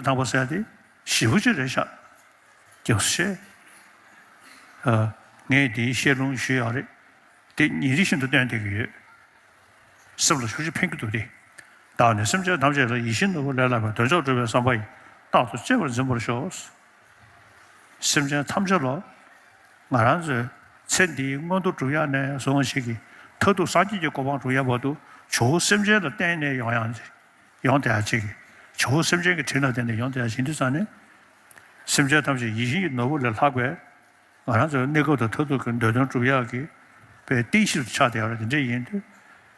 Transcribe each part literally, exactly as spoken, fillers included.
དང་པོ་ཟེར་ཡ་དེ་ཞེ་པོ་ཅིག་རེད་ཤག་རྒྱལ་སྲས། ཨ། ངས་དེའི་བཤད་ལུང་ཞུས་ཡོད་རེད། དེ་ཉིན་རེ་བཞིན་དུ་བསྟན་བསྡད་ཀྱི་ཡོད། སེམས་ལ་ཤུགས་ཆེ་ཕན་གྱི་འདུག་སྟེ། བདག་ནི་སེམས་ཅན་ཐམས་ཅད་ལ། ཡིད་བཞིན་ནོར་བུ་ལས་ལྷག་པའི། དོན་མཆོག་སྒྲུབ་པའི་བསམ་པ་ཡིས། རྟག་ཏུ་གཅེས་པར་འཛིན་པར་ཤོག་སེམས་ཅན་ཐམས་ཅད་ལ། ང་རང་ཚོའི་ཚེ་འདིའི་མངོན་མཐོ་སྒྲུབ་ཡག་ནས་བཟུང་ཞིག་གི་མཐར་ཐུག་སངས་རྒྱས་ཀྱི་གོ་འཕང་སྒྲུབ་ཡག་བར་དུ་ཇོ་བོ་སེམས་ཅན་ལ་བརྟེན་ནས་ཡོང་ཡང་ཡོང་བསྡད་ཡག་ཅིག་ཇོ་བོ་སེམས་ཅན་གྱི་དྲིན་ལ་བརྟེན་ནས་ཡོང་བསྡད་ཡག་ཅིག་ཡིན་དུས་ཙང་ནས། སེམས་ཅན་ཐམས་ཅད་ཡིད་བཞིན་གྱི་ནོར་བུ་ལས་ལྷག་པའི། ང་རང་ཚོའི་གནས་སྐབས་དང་མཐར་ཐུག་གི་འདོད་དོན་སྒྲུབ་ཡག་གི་དཔེ་རྟེན་གཞི་རུ་ཆགས་བསྡད་ཡོད་རེད། དེ་འདྲ་ཡིན་དུས།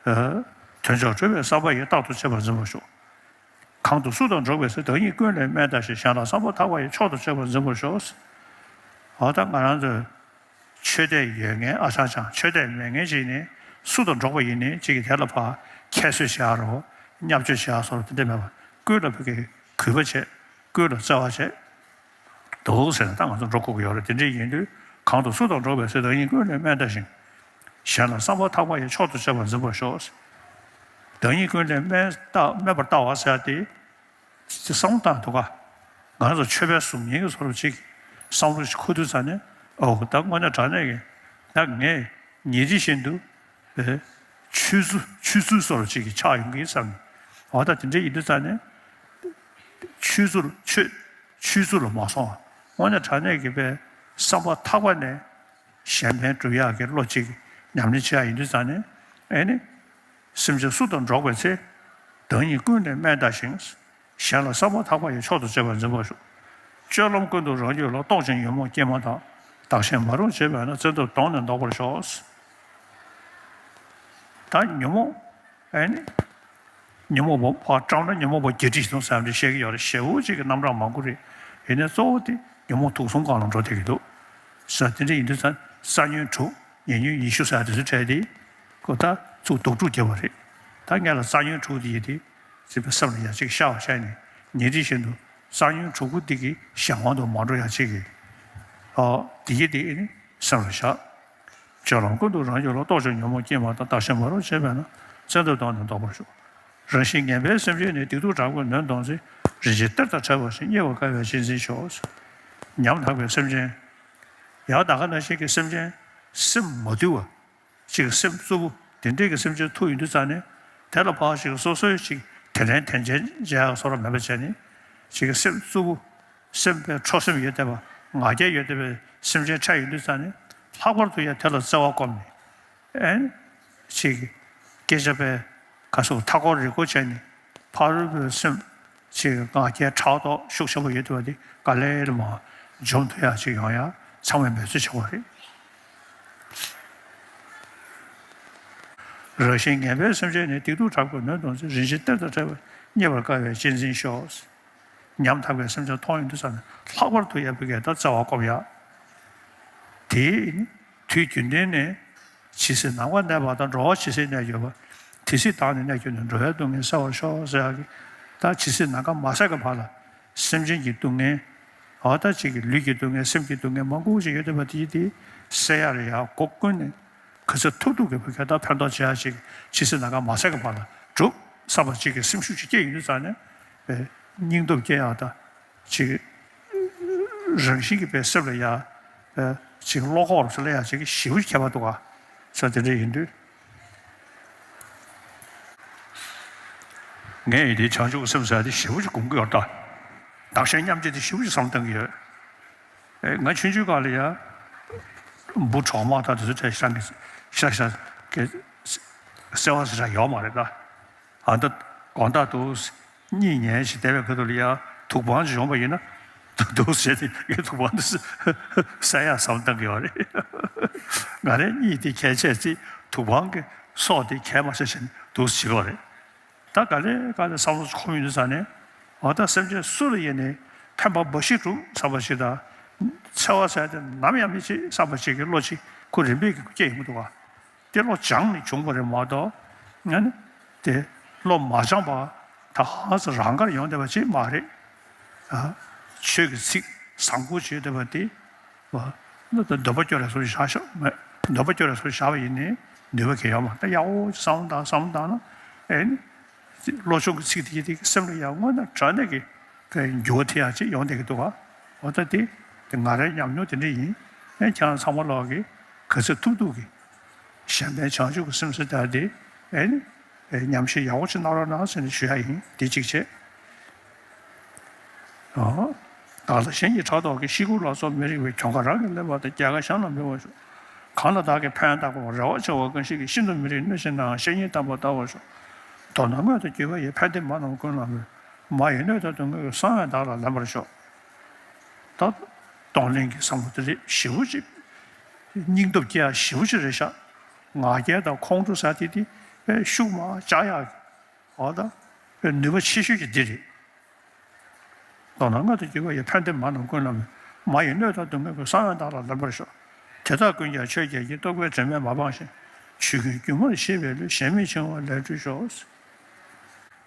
ཨ། དོན་མཆོག་སྒྲུབ་པའི་བསམ་པ་ཡིས། རྟག་ཏུ་གཅེས་པར་འཛིན་པར་ཤོག་གང་དུ་སུ་དང་འགྲོགས་པའི་ཚེ། བདག་ཉིད་ཀུན་ལས་དམན་བལྟ་ཞིང་། གཞན་ལ་བསམ་པ་ཐག་པ་ཡིས། མཆོག་ཏུ་གཅེས་པར་འཛིན་པར་ཤོག་ཨ། ད་ང་རང་ཚོའི་ཆོས་དད་ཡོད་མཁན་ཨ་ཅང་ཅང་། ཆོས་དད་མེད་མཁན་ཅིག་ནི་སུ་དང་འགྲོགས་པ་ཡིན་ནའི་ཅིག་གིས་དེ་ལ་ཕར་ཁྱད་གསོད་བྱེད་ཡག་རོ། བརྙས་བཅོས་བྱེད་ཡག་བཟོ་འདྲ་དེ་འདྲ་མེད་པར། ཀུན་ལ་ཕ་གི་གུས་པ་བྱེད། ཀུན་ལ་བརྩེ་བ་བྱེད། འདུག་ཟེར་ནས་ད་ང་ཚོ་འགྲོ་དགོས་ཀྱི་ཡོད་རེད། དེ་འདྲ་ཡིན་དུས། གང་དུ་སུ་དང་འགྲོགས་པའི་ཚེ། བདག་ཉིད་ཀུན་ལས་དམན་བལྟ་ཞིང་། གཞན་ལ་བསམ་པ་ཐག་པ་ཡིས། མཆོག་ཏུ་གཅེས་པར་འཛིན་པར་ཤོག་བདག་ཉིད་ཀུན་ལས་དམན་བལྟ། དམན་པར་ལྟ་བ་ཟེར་ཡ་དེ། ཅིག་བསམ་བློ་བཏང་འདུག་ག་ང་ཚོ་ཆོས་པའི་གཟུགས་བརྙན་གྱི་བཟོ་འདྲ་ཅིག་བསམ་བློ་ཞིག་འཁོར་དུས་ཙང་ནས། ཨོ། ད་དངོས་གནས་དྲང་གནས་ཀྱི་ད་ངས་ཉིན་རེ་བཞིན་དུ་ཆོས་ཚུལ་ཆོས་ཚུལ་བཟོ་འདྲ་ཅིག་གི་ཆགས་ཡོང་གི་བསམ་ནས། འོ། ད་དེ་འདྲ་ཡིན་དུས་ཙང་ནས། ཆོས་ཚུལ་ཆོས་ཆོས་ཚུལ་ལ་མ་སོང་བ། དངོས་གནས་དྲང་གནས་ཀྱི་པའི་བསམ་པ་ཐག་པ་ནས་གཞན་ཕན་སྒྲུབ་ཡག་གི་བློ་གཅིག་ཉམས་ལེན་བྱེད་ཡག་ཡིན་དུས་ཙང་ནས། ཨེ་ནི། སེམས་ཅན་སུ་དང་འགྲོགས་པའི་ཚེ། བདག་ཉིད་ཀུན་ལས་དམན་བལྟ་ཞིང་། གཞན་ལ་བསམ་པ་ཐག་པ་ཡིས། མཆོག་ཏུ་གཅེས་པར་འཛིན་པར་ཤོག་སྤྱོད་ལམ་ཀུན་ཏུ་རང་རྒྱུད་ལ། རྟོག་ཅིང་ཉོན་མོངས་སྐྱེས་མ་ཐག་བདག་གཞན་མ་རུངས་བྱེད་པས་ན། བཙན་ཐབས་གདོང་ནས་བཟློག་པར་ཤོག་ད་ཉོན་མོངས། ཨེ་ནི། ཉོན་མོངས་པ་ཕར་བཀྲམ་ན་ཉོན་མོངས་པ་བརྒྱད་ཁྲི་ཞིག་འདུག་བསམ་སྟེ་བཤད་ཀྱི་ཡོད་རེད། ཞེ་པོ་ཅིག་གི་རྣམ་གྲངས་མང་པོ་རེད། ཡིན་ནའི་གཙོ་བོ་དེ་ཉོན་མོངས་དུག་གསུམ་སྒང་ལ་འགྲོ་བསྡད་ཀྱི་འདུག་ས། དེ་འདྲ་ཡིན་དུས་ཙང་། ས་ཉོན་དྲུག་ཉེ་ཉོན་ཉི་ཤུ་ཟེར་དེ་ཚོ་བྲལ་ཏེ། ཁོ་ད་ཚུར་དུག་སྦྲུལ་རྒྱབ་པ་རེད། ད་ངས་ལ་ས་ཉོན་དྲུག་དེ་ཡིན་ཏེ། ཅིག་པའི་སེམས་ལ་ཡ་ཅིག་ཤར་བ་བྱས་ནས། ཉིན་རེ་བཞིན་དུ་ས་ཉོན་དྲུག་པོ་འདི་གི་གཞན་དབང་དུ་མ་འགྲོ་ཡ་ཅིག་གི། ཨོ། དེ་གི་དེ་ནི་སེམས་ལ་བཞག་སྤྱོད་ལམ་ཀུན་ཏུ་རང་རྒྱུད་ལ། རྟོག་ཅིང་ཉོན་མོངས་སྐྱེས་མ་ཐག་བདག་གཞན་མ་རུངས་བྱེད་པས་ན། བཙན་ཐབས་གདོང་ནས་བཟློག་པར་ཤོག་རང་བཞིན་ངན་པའི་སེམས་ཅན་ནི། སྡིག་སྡུག་དྲག་པོས་ནོན་གཏོང་ཚེ། རིན་ཆེན་གཏེར་དང་ཕྲད་པར་ཤེས། རྙེད་པར་དཀའ་བའི་གཅེས་འཛིན་ཤོག་ཉམ་ཐག་པའི་སེམས་ཅན། ཡང་ད་ག་ནང་བཞིན་གྱི་སེམས་ཅན། སེམས་མ་དུལ་བ། ཅིག་སེམས་རྩུབ་པོ་དེ་འདྲས་ཀྱི་སེམས་ཅན་ཐུག་ཡོང་དུས་ཙང་ནས། དེ་ལ་ཕར་ཞིག་སོ་སོའི་ཅིག་དེ་ལན་དེ་འཇལ་བྱེད་ཡག་བཟོ་འདྲ་མེད་པ་བྱས་ནས། ཅིག་སེམས་རྩུབ་པོ། སེམས་པའི་ཁྲོ་སེམས་ཡོད་བསྡད་པ། ང་རྒྱལ་ཡོད་བསྡད་པའི་སེམས་ཅན་འཕྲད་ཡོང་དུས་ཙང་ནས། ལྷག་པར་དུ་ཡང་དེ་ལ་བརྩེ་བ་བསྒོམས་ནས། ཨེ། ཅིག་སྐད་ཆ་པའི་ག་སོགས་མཐའ་སྐོར་རིག་སྐོར་བྱས་ནས། ཕ་རོལ་པོའི་སེམས། ཅིག་ང་རྒྱལ་ཕྲག་དོག་ཤུགས་ཆེན་པོ་ཡོད་བསྡད་པ་དེ་ག་ལེ་ལེ་མར་འཇོམས་ཐུབ་ཡག་ཅིག་ཡོང་ཡག་ཚང་མས་འབད་རྩོལ་བྱེད་དགོས་རེད། རང་བཞིན་ངན་པའི་སེམས་ཅན་ནི། སྡིག་སྡུག་དྲག་པོས་ནོན་གཏོང་ཚེ། རིན་ཆེན་གཏེར་དང་ཕྲད་པར། རྙེད་པར་དཀའ་བའི་གཅེས་འཛིན་ཤོག་ཉམ་ཐག་པའི་སེམས་ཅན་མཐོང་ཡོང་དུས་ཙམ་ནས། ལྷག་པར་དུ་ཡང་ཕ་གིར་ད་བརྩེ་བ་སྒོམ་ཡག་དེ་ནི་དུས་རྒྱུན་ལྡན་ནས་ཇི་སྲིད་ནམ་མཁའ་གནས་པ་དང་། འགྲོ་བ་ཇི་སྲིད་གནས་གྱུར་པ། དེ་སྲིད་བདག་ནི་གནས་གྱུར་ནས། འགྲོ་བའི་སྡུག་བསྔལ་སེལ་བར་ཤོག་ཟེར་ཡག་གི། ད་ཇི་སྲིད་ནམ་མཁའ་མ་ཟད་ཀྱི་བར་ལ། སེམས་ཅན་གྱི་སྡུག་བསྔལ། འོ། ད་ཅིག་གི་ལུས་ཀྱི་སྡུག་བསྔལ། སེམས་ཀྱི་སྡུག་བསྔལ་མང་པོ་ཞིག་ཡོད་བསྡད་པ་དེ་དེ་སེལ་ཡག་ལ་ཡ་སྒོ་ཀུན་ནས། ག་ཚོད་ཐུབ་ཐུབ་ཀྱིས་ཕ་གིར་ད་ཕན་ཐོགས་བྱེད་ཡག་ཅིག་ཇི་སྲིད་ནམ་མཁའ་མ་ཟད་ཀྱི་བར་ལ་སྒྲུབ་བསམ་པ་ཅིག་གི་སེམས་ཤུགས་ཅིག་སྐྱེ་ཡོང་དུས་ཙམ་ནས། པའི་སྙིང་སྟོབས་སྐྱེ་ཡག་དང་། ཅིག་རང་བཞིན་གྱིས་པའི་སེམས་ལ་ཡ། པའི་ཅིག་བློ་ཁོག་རུ་སླེབས་ཡག་ཅིག་ཞེ་པོ་ཅིག་ཁྱད་པར་འདུག་ག་ས། དེ་འདྲ་ཡིན་དུས། ངས་ཡིན་དེ་བྱང་ཆུབ་སེམས་ཟེར་དེ་ཞེ་པོ་ཅིག་སྒོམ་གྱི་ཡོད་ད། བདག་གཞན་མཉམ་བརྗེ་དེ་ཞེ་པོ་ཅིག་བསམ་བཏང་གི་ཡོད། ཨེ། ང་ཆུང་ཆུང་སྒང་ལ་ཡ། འབུ་གྲོག་མ་དང་དེ་ཚོ་བྲལ་ཤག་གི་ཤག་ཤག་གི་སེ་བ་ཟེར་ཡག་ཡོད་མ་རེད་ད། ཨ། ད་དགོང་དག་ཏུ་གཉིད་ཉལ་ཞིག་བསྡད་པའི་ཁ་ཐུག་ལ་ཡ། དུག་སྦྲང་ཅིག་ཡོང་བ་ཡིན་ན། ད་དུག་ཟེར་ཏེ་ངས་དུག་སྦྲང་དེ་བསད་ཡག་བསམ་བཏང་གི་ཡོད་རེད། ང་རའི་གཉིད་དེ་གས་བྱས་ཚེ་དུག་སྦྲང་གི་སྲོག་དེ་གས་མ་བྱས་བྱས་ནས་དུག་ཟེར་གྱི་ཡོད་རེད། ད་ག་ལེ་ག་ལེ་བསམ་བློ་འཁོར་ཡོང་དུས་ཙམ་ནས། འོ། ད་སེམས་ཅན་སུ་ལ་ཡིན་ནའི་ཕན་པ་འབའ་ཞིག་འགྲུབ་བསམ་པ་ཞིག་དང་། འཚེ་བ་ཟེར་དེ་ནམ་ཡང་མི་བྱེད་བསམ་པ་ཞིག་གི་བློ་ཅིག་ཁོ་རིམ་པས་ཀྱིས་སྐྱེ་ཡོང་གི་འདུག་ག་དེ་བློ་སྦྱངས་ནས་བྱུང་བ་རེད་མ་གཏོགས། ཨ་ནི་དེ་བློ་མ་སྦྱངས་པ་ད་ཧ་ཙམ་རང་དགར་ཡོང་བསྡད་པ་ཅིག་མ་རེད། ཨ། ཆོས་ཀྱི་ཚིག་བཟང་པོ་བརྗོད་བསྡད་པ་དེ། ཨ། འདོད་པ་སྐྱོ་རེ་སོ་བཞག་ཤོག་མེད། འདོད་པ་སྐྱོ་རེ་སོ་བཞག་པ་ཡིན་ནའི་ནུས་པ་གང་ཡང་ཡོད་མ་རེད། ད་ཡག་པོ་བསམ་བློ་བཏང་། བསམ་བློ་བཏང་ན། ཨེ་ནི། བློ་སྦྱོང་གི་ཚིག་དེ་དེ་སེམས་ལ་ཡག་པོ་ནས་དྲན་ནས་ཀྱི། གི་འགྱུར་བ་ཐེབས་ཡག་ཅིག་ཡོང་བསྡད་ཀྱི་འདུག་ག་འོ་ད་དེ་དེ་ང་རའི་ཉམས་མྱོང་དེ་འདྲ་ཡིན། ཨེ་ཁྱེད་རང་ཚང་མ་ལོག་གིས་ག་ཚོད་ཐུབ་ཐུབ་ཀྱིས་གཞན་ཕན་བྱང་ཆུབ་ཀྱི་སེམས་ཟེར་ཡག་དེ་ཨེ་ནི་ཨེ་ཉམས་ཞིབ་ཡག་པོ་ཅིག་གནང་རོགས་གནང་ཟེར་ནས་ཞུ་ཡག་ཡིན། དེ་གཅིག་བྱས། ཨོ། བདག་ལ་གཞན་གྱི་ཕྲག་དོག་གིས། ཤི་ཁུག་ལ་སོགས་མི་རིགས་པའི། གྱོང་ཁ་རང་གིས་ལེན་པ་དང་། རྒྱལ་ཁ་གཞན་ལ་མི་དབང་ཤོག་གང་ལ་བདག་གིས་ཕན་བཏགས་པའམ། རེ་བ་བྱེད་པ་གང་ཞིག་གིས། ཤིན་ཏུ་མི་རིགས་གནོད་བྱེད་ནའང་། བཤེས་གཉེན་དམ་པ་ལྟ་བར་ཤོག་མདོར་ན་སྔོན་དུ་གྱུར་པ་ཡི། ཕན་བདེ་མ་རྣམས་ཀུན་ལ་འབུལ། མ་ཡི་སྣོད་ལྟར་སྡུག་བསྔལ་ཀུན། གསང་བས་བདག་ལ་ལེན་པར་ཤོག་ད་གདོང་ལེན་གྱི་བསམ་བློ་དེ་རེད། ཞེ་པོ་ཅིག་སྙིང་སྟོབས་སྐྱེ་ཡག་ཞེ་པོ་ཅིག་རེད་ཤག་ང་རྒྱལ་དང་ཁོང་ཁྲོ་ཟེར་དེ་དེ་དཔེ་ཤུགས་མ་ཆག་ཡག་གི་འོ་ད་དཔེ་ནུས་པ་ཆེ་ཤོས་ཀྱི་འདི་རེད། མདོར་ན་སྔོན་དུ་གྱུར་པ་ཡི། ཕན་བདེ་མ་རྣམས་ཀུན་ལ་འབུལ། མ་ཡི་སྣོད་ལྟར་སྡུག་བསྔལ་ཀུན། གསང་བས་བདག་ལ་ལེན་པར་ཤོག་དེ་དག་ཀུན་ཀྱང་ཆོས་རྒྱལ་གྱི། རྟོག་པའི་དྲི་མས་མ་སྤངས་ཤིང་། ཆོས་ཀུན་སྒྱུ་མར་ཤེས་པའི་བློས། ཞེན་མེད་འཆིང་བ་ལས་གྲོལ་ཤོག་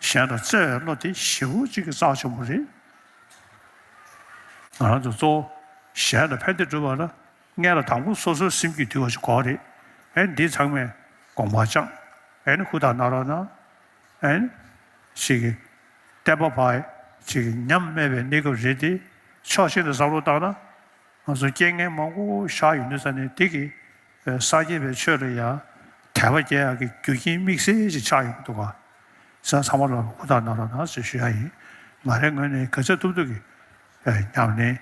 གཞན་ལ་བརྩེ་བའི་བློ་དེ་ཞེ་པོ་ཅིག་གི་རྩ་ཆེན་པོ་རེད། ང་རང་ཚོ་གཙོ་བོ་གཞན་ལ་ཕན་བདེ་སྒྲུབ་པ་ལ་སྔོན་ལ་དང་པོ་སོ་སོའི་སེམས་རྒྱུད་དུལ་བ་ཞིག་དགོས་རེད། ཨེ་འདི་ཚང་མས་དགོངས་པ་བཅངས། ཨེ་ནི་ཧུར་ཐག་གནང་རོགས་གནང་། ཨེ་ནི་ཞིག་གི་བསྟན་པ་ཕར་ཞིག་གི་ཉམས་དམས་པའི་གནས་སྐབས་རེད་དེ། ཕྱོགས་གཅིག་ནས་བསམ་བློ་བཏང་ན། ང་ཚོ་རྐྱེན་ངན་མང་པོ་བཞག་ཡོང་དུས་ཙ་ནས་དེ་གིས་སངས་རྒྱས་པའི་ཆོས་ལ་ཡང་དད་པ་སྐྱེ་ཡག་གི་རྒྱུ་རྐྱེན་དམིགས་བསལ་ཅིག་ཆགས་ཡོང་གི་འདུག་ག་ས་ཚང་མ་ལ་ཧུར་ཐག་གནང་རོགས་གནང་ཞེས་ཞུ་ཡག་ཡིན། ང་རའི་ངོས་ནས་ག་ཚོད་ཐུབ་ཐུབ་ཀྱིས་ཉམས་ལེན་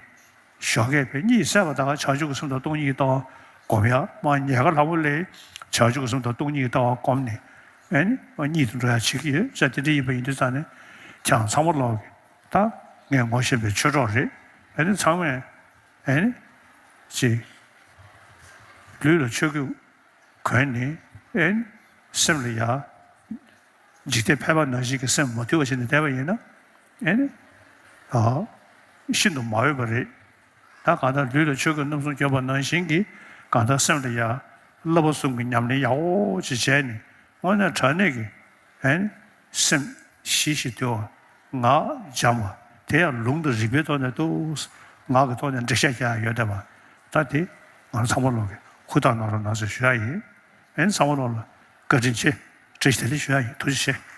ཞོགས་ཀས་པའི་གཉིད་སད་པ་དང་བྱང་ཆུབ་ཀྱི་སེམས་དང་སྟོང་ཉིད་ཀྱི་ལྟ་བ་སྒོམ་ཡག་མར་ཉལ་ཁ་ལྷ་མོ་ལས་བྱང་ཆུབ་ཀྱི་སེམས་དང་སྟོང་ཉིད་ཀྱི་ལྟ་བ་སྒོམ་ནས་ཨེ་ནི་གཉིད་དུ་འགྲོ་ཡག་བྱེད་ཀྱི་ཡོད་ཅེས་དེ་འདྲ་ཡིན་པ་ཡིན་དུས་ཙ་ནས་ཁྱེད་རང་ཚང་མ་ལོག་གིས། ད་ངས་ངོ་ཤེས་པའི་ཆོས་གྲོགས་རེད། ཨེ་ནི་ཚང་མས་ཨེ་ནི་ཅིག་ལུས་ལ་ཆོས་གོས་གོན་ནས་ཨེ་ནི་སེམས་ལ་ཡ་འཇིག་རྟེན་ཕལ་པ་ནང་བཞིན་གྱི་སེམས་མ་དུལ་བ་བྱས་ནས་བསྡད་པ་ཡིན་ན་ཨེ་ནི་ཨ་ཤིན་ཏུ་མ་འོས་པ་རེད། ད་གང་ལྟར་ལུས་ལ་ཆོས་གོས་རྣམ་གསུམ་གྱོན་པ་ནང་བཞིན་གྱི་གང་ལྟར་སེམས་ལ་ཡ་བསླབ་པ་གསུམ་གྱི་ཉམས་ལེན་ཡག་པོ་ཅིག་བྱས་ནས་དངོས་གནས་དྲང་གནས་ཀྱི་ཨེ་ནི་སེམས་ཞི་ཞིང་དུལ་བ། ངག་འཇམ་པ། དེ་ཡང་ལུང་དང་རིགས་པའི་ཐོག་ནས་འདུག་ངག་གི་ཐོག་ནས་འགྲེལ་བཤད་རྒྱག་ཡ་ཡོད་བསྡད་པ། ད་དེ་ང་རང་ཚང་མ་ལོག་གིས་ཧུར་ཐག་གནང་རོགས་གནང་ཞེས་ཞུ་ཡ་ཡིན། ཨེ་ནི་ཚང་མ་ལོག་ལ་བཀའ་དྲིན་ཆེ། བཀྲ་ཤིས་བདེ་ལེགས་ཞུ་ཡ་ཡིན། ཐུགས་རྗེ་ཆེ།